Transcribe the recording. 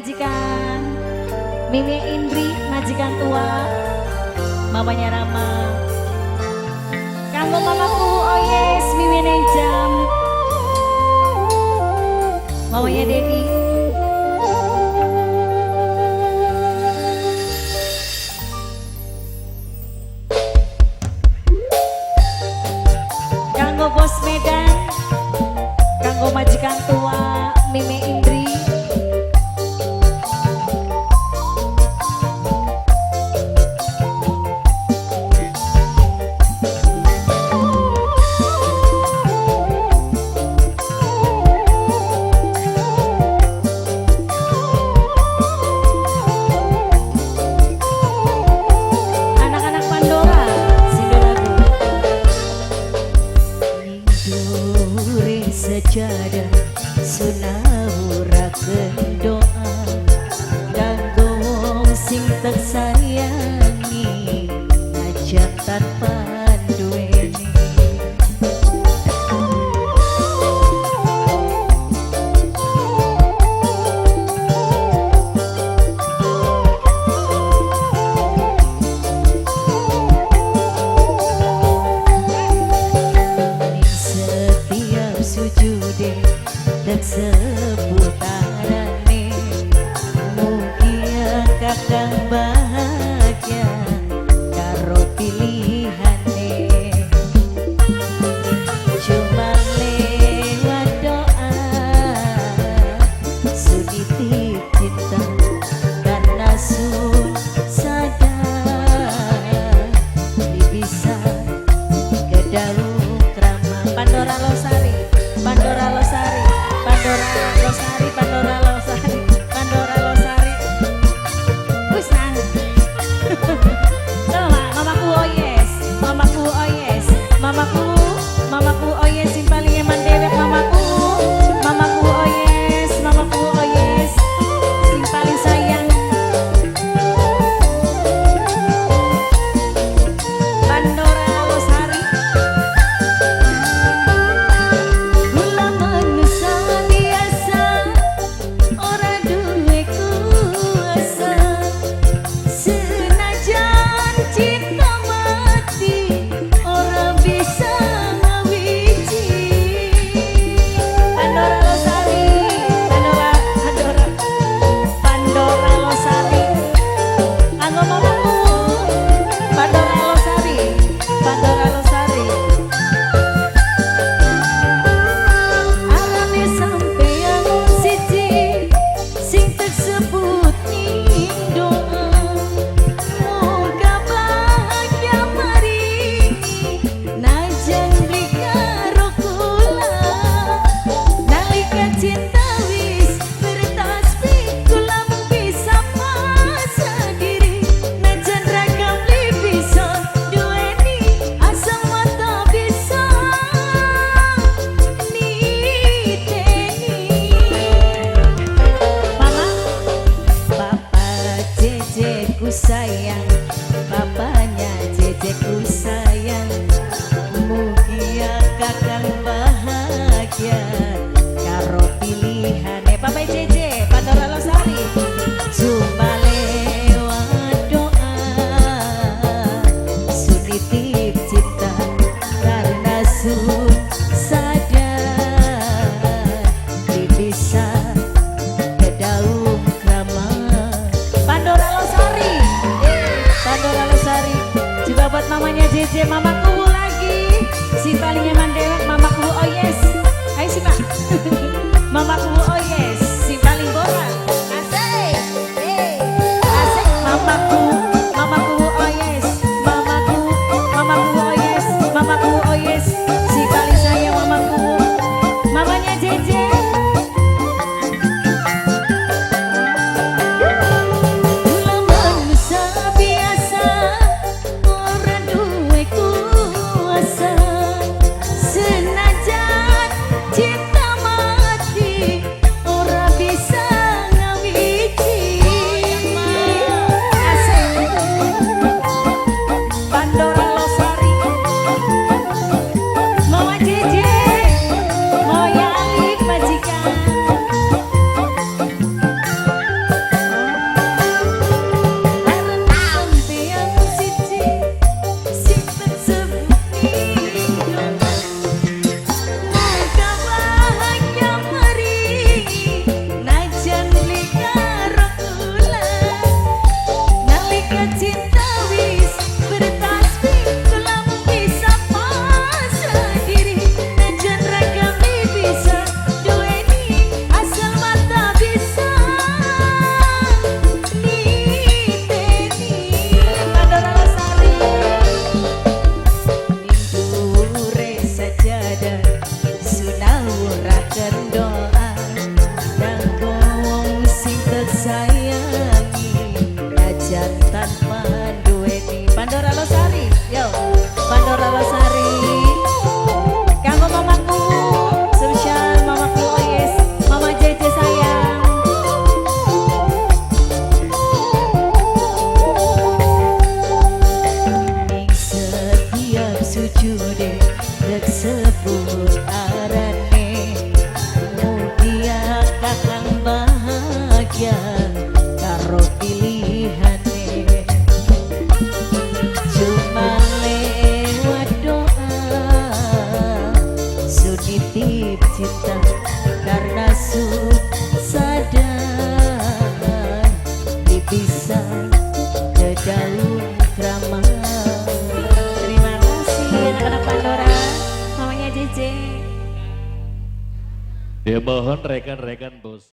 majikan Mimi Indri, majikan tua, mamanya Rama. Kanggo mamaku, oh yes, Mimi Nejam, mamanya Dedi. Kanggo bos Medan, kanggo majikan tua Mimi Indri. Anak-anak Pandora, single lagu. Nindure sejadah sunawurakeun doa kanggo wong sing tak sayangi najan tanpa duweni. Ning setiap sujude dan sebutarane mugia kakang bahagia karo pilihane. Cuma lewat doa suditip cinta karena sun sadar bisa kedalu krama. Pandora Losari, Pandora Losari, Pandora Losari, Pandora Losari, Pandora Losari. Wis nang. Sama mamaku oh yes, mamaku oh yes, mamaku, mamaku oh yes, sing paling eman dewek mamaku, mamaku oh yes, mamaku oh yes, sing paling sayang. Pandora Losari. Kula manusa biasa ora duwe kuasa, senajan cinta mati ora bisa ngawiji. Pandora Losari, Pandora, Pandora, Pandora Losari. Kanggo mamaku, Pandora Losari, Pandora Losari. Arane sampeyan siji sing tersebut ning doa, muga bahagia maringi najan beli karo kula. Nalika cinta wis bertasbih kula mung bisa pasrah diri, najan ragam beli bisa duweni asal mata bisa niteni. Mama, papa jejeku sayang, papanya jejeku sayang, mugia kakang bahagia karo pilihane. Papa jeje Pandora Losari. Cuma lewat doa sunitip cinta karena sun sadar bisa kedaung krama. Pandora Losari, Pandora Losari. Juga buat mamanya JJ, mamaku lagi, si paling nyaman dewek, mamaku oh yes. Ayo sih pak, mamaku oh yes, si paling borak. Asik, asik, mamaku, mamaku oh yes, mamaku, mamaku oh yes, mamaku oh yes, si paling sayang mamaku, mamanya JJ. Kula manusa biasa ora duwe kuasa, senajan Kedaung Krama. Terima kasih anak-anak Pandora, mamanya JJ. Ya mohon rekan-rekan bos.